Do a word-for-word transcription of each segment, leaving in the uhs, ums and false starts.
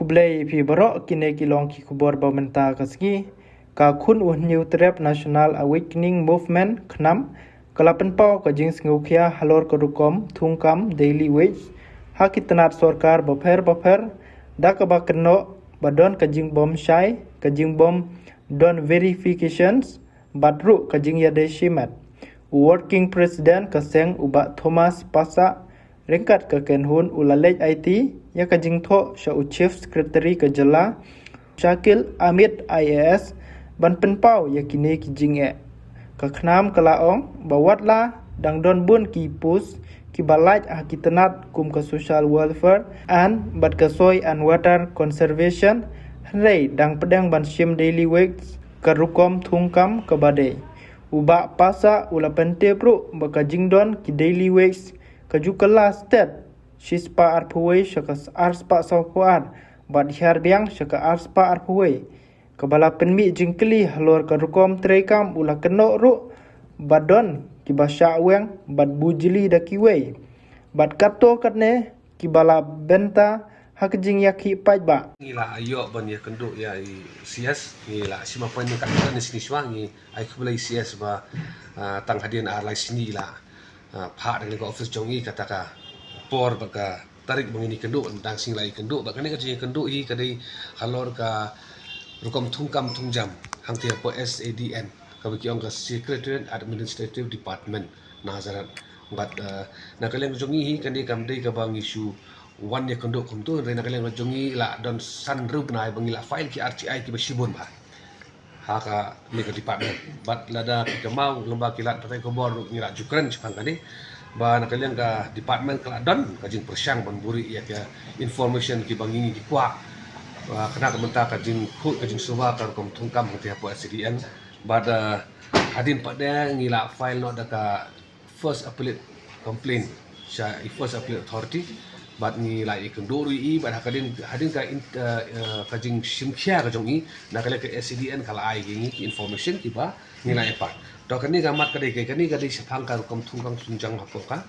Khublei phi baroh, kine ki long ki khubor ba mynta ka sngi. Ka khun u Hynñiewtrep National Awakening Movement, KHNAM, ka la pynpaw ka jingsngewkhia halor ka rukom thungkam daily wage ha ki tnat sorkar bapher bapher, da kaba kynnoh ba don ka jingbym shai, ka jingbym don verifications, bad ruh ka jingïadei shimet. U Working President ka seng, u Bah Thomas Passah, ryngkat ka kynhun, u la leit aiti ïa ka jingthoh sha u Chief Secretary ka jylla, Shakil Ahmed I A S, ban pynpaw ïa kine ki jingeh. Ka KHNAM ka la ong ba wat la dang don bun ki post kiba lait ha ki tnat kum ka social welfare and bad ka soil and water conservation, hynrei dang pdeng ban shim daily wage, ka rukom thungkam kaba dei. U Bah Passah u la pyntip ruh ba ka jingdon ki daily wage ka ju kylla stet shispah arphew wei sha ka arspah sawphew ar, bad hiar biang sha ka arspah arphew wei. Kaba la pynmih jingkylli halor ka rukom treikam, u la kynnoh ruh ba don kiba shah weng bad bujli da kiwei, bad katto katne kiba la bynta ha ka jingïakhih paidbah. Ngi la ïoh ban ïakynduh ïa i C S, ngi la shim appointment katne shi sngi shuwa, ngi ai khublei i C S ba, ah, tang hadien ar lai sngi la, ah, phah da ka office jong i kata ka por bad ka tarik ba ngin ïakynduh, tang sngi la ïakynduh. Bad kane ka jingïakynduh hi ka dei halor ka rukom thungkam thungjam hangtei hapoh S A D N, kaba ki ong ka Secretariat Administrative Department, Nazareth. Bad, eh, na ka liang jong ngi hi, kane kam dei kaba ngi shu wan ïakynduh kumto, hynrei na ka liang jong ngi la don san hynriew bnai ba ngi la file ki R T I kiba shibun bha ha kane ka department. Bad lada ki kynmaw lyngba ki lad pathai khubor ruh ngi la ju kren shaphang kane, ba na ka liang ka department ka la don ka jingpyrshang ban buhrieh ïa ka information kiba ngi ngi kwah, ah, kane ka mynta ka jingkhuid ka jingsuba ka rukom thungkam hangtei hapoh S A D N. Bad, ah, hadien pat de ngi la file noh da ka first appellate complaint sha i first appellate authority. Bad ngi la ïakynduh ruh ïa i, bad hadien, hadien ka in-, eh, eh, ka jingshimkhia ka jong i, na ka liang ka S A D N ka la ai ïa ngi ki information kiba ngi la ïa pan. To kane ka mat ka dei, kane ka dei shaphang ka rukom thungkam thungjam hapoh ka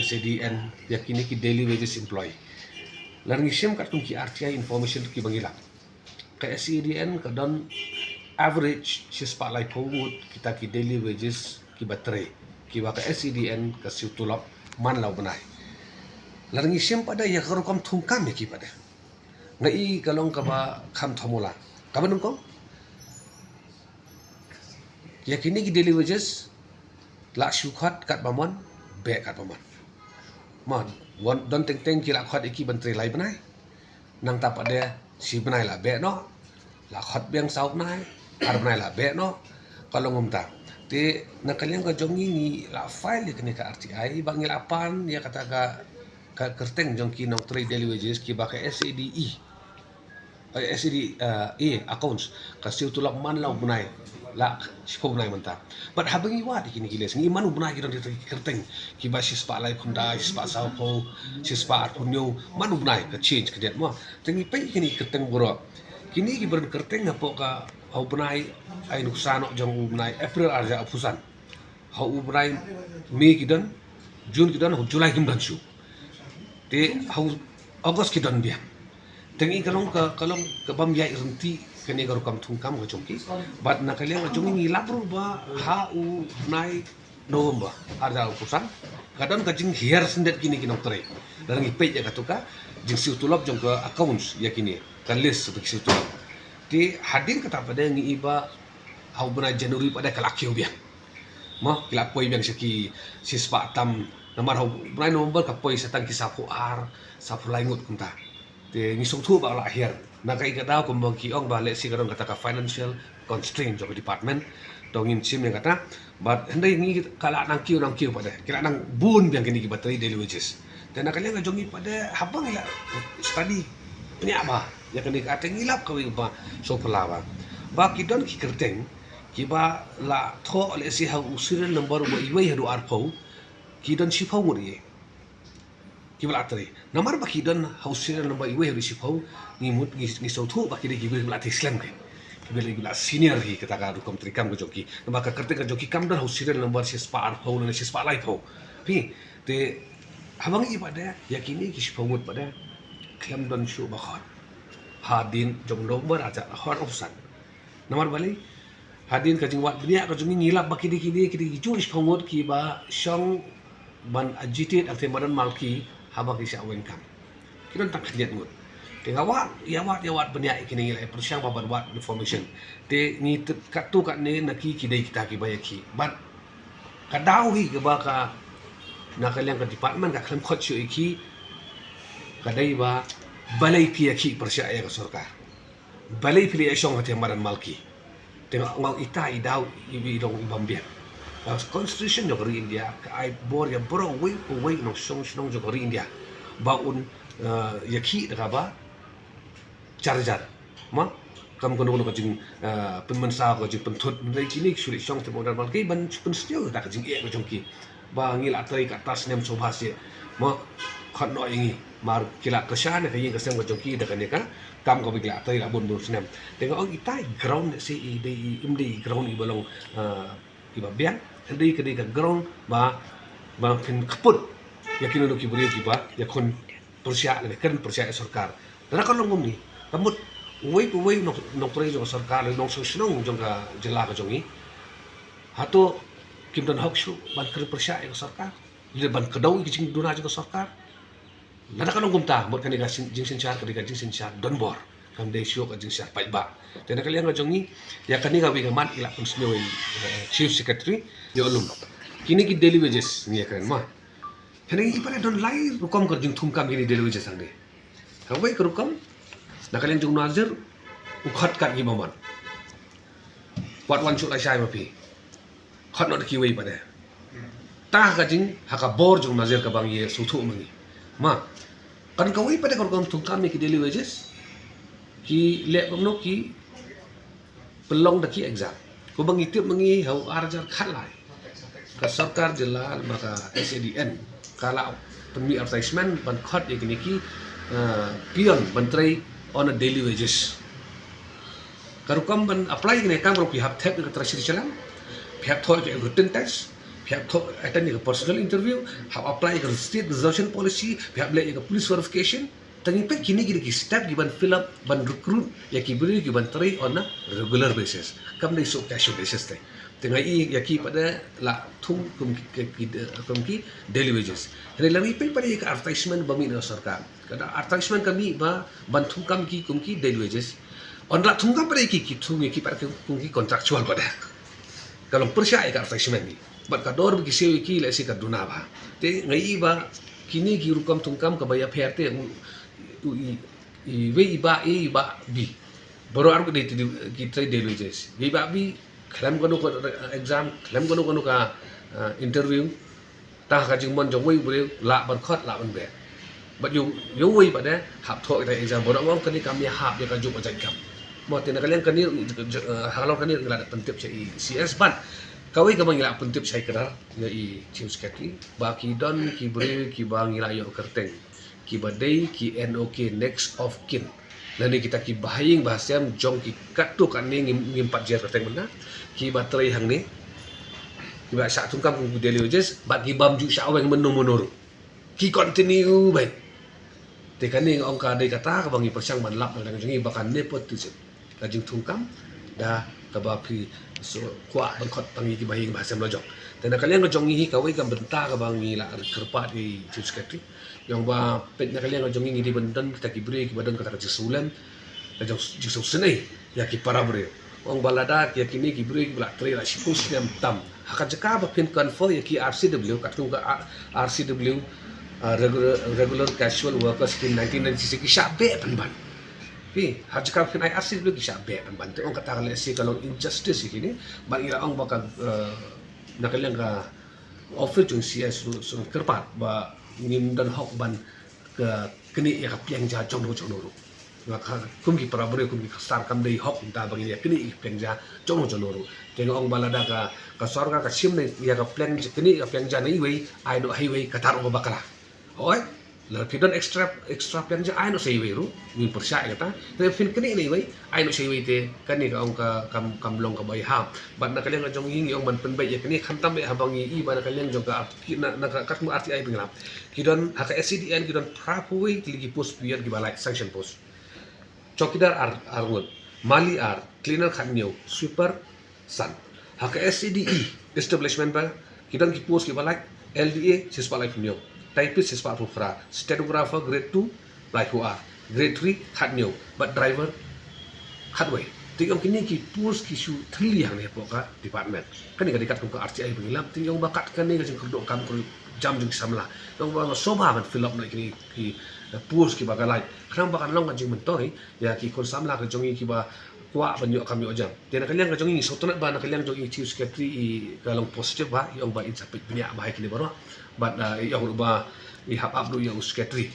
S A D N ïa kine ki daily wages employee. Lada ngi shim katkum ki R T I information kiba ngi lap, ka S A D N ka don average shispah laiphew ngut kita ki daily wages kiba trei, kiba ka S A D N ka siew tulop man la u bnai. Lada ngi shim pat de ïa ka rukom thungkam ïa ki pat de, nga i ka long kaba kham thamula. Kaba nyngkong, ïa kine ki daily wages, la shu khot katba mon, beh katba mon. Mon, wan, don teng teng ki la khot ïa ki ban trei lai bnai. Nangta pat de shi bnai la beh noh, la khot biang saw bnai, ar bnai la beh noh, ka long kumta. Te na ka liang ka jong ngi, ngi la file ïa kane ka R T I, ba ngi la pan ïa kata ka, ka kyrteng jong ki nongtrei daily wages kiba ka S A D E, eh, S A D, eh, E accounts, ka siew tulop man la u bnai la shiphew bnai mynta. Bad haba ngi wad ïa kine ki list, ngi man u bnai ki don ki kyrteng kiba shispah laiphew khyndai, shispah sawphew, shispah arphew hynñiew, man u bnai ka change ka date mo. Te ngi peit kine ki kyrteng baroh. Kine kiba don kyrteng hapoh ka, ha u bnai ai nuksa noh jong u bnai April ar hajar arphew san. Ha u bnai May ki don, June ki don, ha u July kim don shuh. Te ha u August ki don biang. Te ngi ka long ka, ka long ka bym ïaid ryntih kane ka rukom thungkam ka jong ki. Bad na ka liang ka jong ngi, ngi lap ruh ba ha u bnai November ar hajar arphew san ka don ka jinghiar syndet kine ki nongtrei. Lada ngi peit ïa katu ka jingsiew tulop jong ka accounts ïa kine, ka list ba ki siew tulop. Te hadien kata pat de ngi i ba ha u bnai January pat de ka la kiew biang. Mo, ki la poi biang sha ki shispah tam, namar ha u bnai November ka poi sa tang ki sawphew ar, sawphew lai ngut kumta. Te ngi sngewthuh ba la hiar. Na kaei ka daw kumba ki ong ba lehse ka don kata ka financial constraint jong ka department. To ngin shim ïa kata. Bad hynrei ngi ka la nang kiew nang kiew pat de. Ki la nang bun biang kine kiba trei daily wages. Te na ka liang ka jong ngi pat de haba ngi la study bniah bha ïa kane ka, te ngi lap kawei ba sngewphylla bha. Ba ki don ki kyrteng kiba la thoh lehse ha u serial number uba iwei haduh arphew, ki don shiphew ngut ïa kiba la trei. Namar ba ki don ha u serial number iwei haduh shiphew, ngi mut, ngi, ngi sngewthuh ba ki dei kiba la trei slem ki. Kiba la, kiba la senior hi kata ka rukom treikam ka jong ki. Namar ka kyrteng ka jong ki kam don ha u serial number shispah arphew ne shispah laiphew. Phi, te haba ngi pat de ïa kine ki shiphew ngut pat de khlem don shuh ba khot. hadien jong November ar hajar arphew san. Namar balei? Hadien ka jingwad bniah ka jong ngi, ngi lap ba ki dei, ki dei, ki dei ki juh shiphew ngut kiba shong ban agitate ïa ka Madan Malki haba ki shah weng kam. Ki don tang khyndiat ngut. Te nga wad, ïa wad, ïa wad bniah ïa kine, ngi la pyrshang ba ban wad information. Te ngi tip katto katne na ki, ki dei kita kiba ïa ki. Bad ka daw hi kaba ka, na ka liang ka department ka khlem khot shuh ïa ki, ka dei ba balei phi ïa ki pyrshah ïa ka sorkar. Balei phi la ïa shong ha ka Madan Malki. Te nga ong ita i daw i, i long i bym biang. Ka Constitution jong ka ri India ka ai bor ïa baroh uwei pa uwei u nongshong shnong jong ka ri India ba un, eh, ïakhih da kaba jar jar. Ma, kam kano kano ka jing, eh, pynmynsaw, ka jingpynthut, hynrei kine ki shu leit shong ha ka Madan Malki ban shu pynsngew da ka jingeh ka jong ki. Ba ngi la trei katto snem shuwa seh. Ma, khot noh ïa ngi. Mar ki la kyrshan ïa ka ïing ka sem ka jong ki da kane ka kam kaba ki la trei la bun bun snem. Te nga ong ita i ground ne se i dei i, im dei i ground iba long, eh, iba biang, hynrei ka dei ka ground ba, ba phin kput ïa kino kino ki briew kiba ïakhun pyrshah lane kren pyrshah ïa sorkar. Lada ka long kumne, ka mut uwei pa uwei u nong, nongtrei jong ka sorkar, u nongshong shnong jong ka jylla ka jong ngi, hato kim don hok shuh ban kren pyrshah ïa ka sorkar, lane ban kdew ïa ki jingduna jong ka sorkar? Lada ka long kumta, mut kane ka syn-, jingsynshar ka dei ka jingsynshar donbor, kam dei shuh ka jingsynshar paidbah. Te na ka liang ka jong ngi, ïa kane kawei ka mat ngi la pynsngew ïa i, eh, Chief Secretary, ïa u lum. Kine ki daily wages ngi ïa kren ma. Hynrei i pat don lai rukom ka jingthungkam kine daily wages hangne. Kawei ka rukom, na ka liang jong u Nazir, u khot kat ngi ba mon. Wat wan shuh lashai ma phi. Khot noh da kiwei pat de. Ta ha ka jing, ha ka bor jong u Nazir kaba ngi sngewthuh ma ngi. Ma, kan kawei pat de ka rukom thungkam ïa ki daily wages, ki leh kumno, ki pynlong da ki exam. Kumba ngi tip ma ngi ha u ar hajar khatlai, ka sorkar jylla, ma ka S A D N, ka la pynmih advertisement ban khot ïa kine ki, eh, peon ban trei on a daily wages. Ka rukom ban apply kane ka kam ruh phi hap thep ïa ka Treasury challan, phi hap thoh ïa ka written test, phi hap thoh attend ïa ka personal interview, hap apply ïa ka state reservation policy, phi hap leh ïa ka police verification. Tang ïa peit kine ki dei ki step ki ban fill up ban recruit ïa ki briew ki ban trei on a regular basis. Kam dei shuh casual basis te. Te nga i ïa ki pat de la thung kum ki, ki, ki, kum ki daily wages. Hynrei lada ngi peit pat de ïa ka advertisement ba mih na ka sorkar, ka advertisement ka mih ba ban thungkam ki kum ki daily wages. Ynda la thungkam pat de ki, ki thung ïa ki pat kum ki contractual pat de. Ka long pyrshah ïa ka advertisement ni. Bad ka dor ba ki siew ïa ki lehse ka duna bha. Te nga i ba kine ki rukom thungkam kaba ïapher te u, u, i, iwei i bah A, i bah B. Baroh arngut ki dei, ki trei daily wages. Iwei i bah B khlem kano ka exam, khlem kano kano ka, eh, interview. Ta ha ka jingmon jong uwei u briew lah ban khot lah ban beh. Bad ïa u, ïa uwei pat de hap thoh ïa ka exam, baroh ong kane kam ïahap ïa ka juk ka jait kam. Mo, te na ka liang kane, eh, halor kane ngi la dep pyntip sha i C S bad kawei kaba ngi la pyntip sha i Kdar, ïa i Chief Secretary, ba ki don ki briew kiba ngi la ïoh kyrteng, kiba dei ki N O K, next of kin, lane kita ki bahaïing bahasem jong ki katto katne, ngim, ngim pat jer kyrteng mynta, kiba trei hangne, kiba shah thungkam kum ki daily wages bad ki bym ju shah weng mynno mynno ruh. Ki continue beit. Te kane nga ong ka dei kata kaba ngi pyrshang ban lap na ka liang jong ngi ba ka nepotism, ka jingthungkam da kaba phi kwah ban khot tang ïa ki bahaïing bahasem la jong. Te na ka liang ka jong ngi hi, kawei ka bynta kaba ngi la kyrpad ïa i Chief Secretary, ïa ong ba peit na ka liang ka jong ngi, ngi dei ban don kita ki briew kiba don kata ka jingsngewlem, ka jong, jingsngewsynei ïa ki para briew. Ong ba lada ïa kine ki briew kiba la trei la shiphew snem tam, ha ka jaka ba phin confer ïa ki R C W, katkum ka R-, R C W, uh, regular, regular casual workers scheme nineteen ninety-six, ki shah beh pynban. Phi, ha jaka ba phin ai R C W ki shah beh pynban. Te ong kata ka lehse ka long injustice ïa kine. Bad ngi la ong ba ka, uh, na ka liang ka office jong C S ruh, ruh kyrpad ba ngim don hok ban ka knieh ïa ka pliang ja jong no jong no ruh. Nga ka, kum ki para briew, kum ki khastar, kam dei hok mynta ba ngin ïa knieh ïa ka pliang ja jong no jong no ruh. Te nga ong ba lada ka, ka sorkar ka shim ne ïa ka pliang ja, knieh ïa ka pliang ja na iwei, ai noh ha iwei, kata ruh kaba bakla. Hooid, lada phi don extra, extra pliang ja, ai noh sha iwei ruh, ngin pyrshah ïa kata. Te phin knieh na iwei, ai noh sha iwei, te kane ka ong ka kam, kam long kaba ïahap. Bad na ka liang ka jong ngi, ngi ong ban pynbeit ïa kane, khamtam eh haba ngi i ba na ka liang jong ka, ki, na, na ka, katkum R T I ba ngi lap, ki don ha ka S C D N, ki don phraphew wei tylli ki post peon kiba la sanction post. Chowkidar ar, ar ngut, mali ar, cleaner khathynñiew, sweeper san. Ha ka S C D E establishment ba ki don ki post kiba lait, L D A shispah laiphew hynñiew, typist shispah arphew phra, stenographer grade two laiphew ar, grade three khathynñiew, bad driver khatwei. Te ong kine ki post ki shu thylli hangne hapoh ka department. Kane ka dei katkum ka R T I ba ngi lap, te ong ba kat kane ka jingkyrduh kam kyrduh jam jong ki samla. Ong ba sngewbha ban fill up noh kine ki, eh, post kiba ka lait. Khnang ba kan long ka jingmyntoi ïa ki khun samla ka jong ngi kiba kwah ban ïoh kam ïoh jam. Te na ka liang ka jong ngi, sngewtynnat ba na ka liang jong i Chief Secretary i ka long positive ba, i ong ba in sa peit bniah ba ha kine baroh. Bad, ah, i ong ruh ba i hap ap ruh ïa u Secretary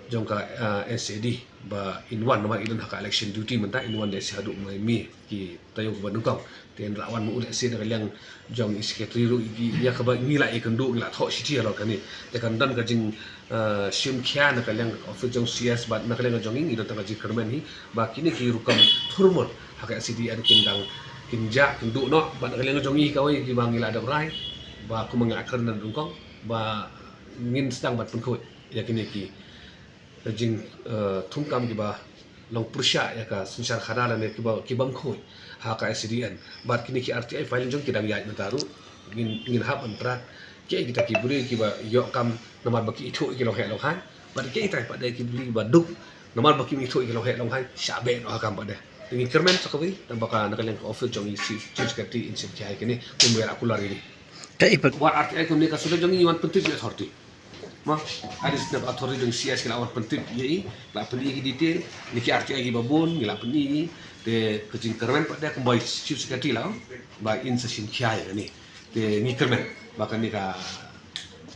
jong ka, ah, N C D ba in wan, namar i don ha ka election duty mynta, in wan lehse haduh May, May ki taïew ba nyngkong. Te in lah wan mo u lehse na ka liang jong i Secretary ruh, i, ïa kaba ngi lah ïakynduh, ngi lah thoh shithi halor kane. Te kan don ka jing, eh, shim khia na ka liang office jong C S bad na ka liang jong ngi, ngi don tang ka jingkyrmen hi ba kine ki rukom thurmut ha ka S C D N kin dang, kin jah, kin duh noh. Bad na ka liang jong ngi kawei kiba ngi lah dep rai ba kum nga kren na nyngkong ba ngin sdang ban pynkhuid ïa kine ki ka jing, eh, thungkam kiba long pyrshah ïa ka synshar khadar lane kiba, ki bym khuid ha ka S C D N. Bad kine ki R T I filing jong ki dang ïaid mynta ruh. Ngin, ngin hap ban track kiei kita ki briew kiba ïoh kam namar ba ki ithuh ïa ki longheh longhaiñ. Bad kiei kita pat de ki briew ba duk namar ba kim ithuh ïa ki longheh longhaiñ, shah beh noh ha kam pat de. Te ngi kyrmen sa kawei, tang ba ka na ka liang ka office jong i Chief, Chief Secretary in shim khia ïa kine, kumba la kular ïa ngi. Wat R T I kumne ka shu dei jong ngi, wan pyntip ïa authority. Ma, additional authority jong C S ki la wan pyntip ïa i, la pyni ki detail, ni ki R T I kiba bun, ngi la pyni, te ka jingkyrmen pat de kumba i Chief Secretary la ong ba in sa shim khia ïa kane. Te ngi kyrmen ba kane ka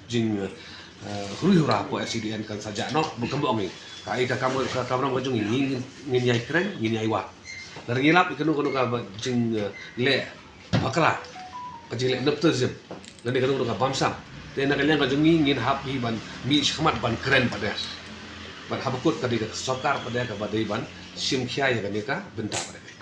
jing, eh, huri hura hapoh S C D N kan sa jah noh, ba kumba ong i. Ka i ka kam, ka kamram ka jong ngi, ngin, ngin ïai kren, ngin ïai wad. Lada ngi lap ïa kano kano kaba jing, eh, leh bakla, ka jingleh nepotism, lane kano kano ka bamsap. Te na ka liang ka jong ngi ngin hap hi ban mih shakhmat ban kren pat de. Bad haba kut ka dei ka sorkar pat de kaba dei ban shim khia ïa kane ka bynta pat de.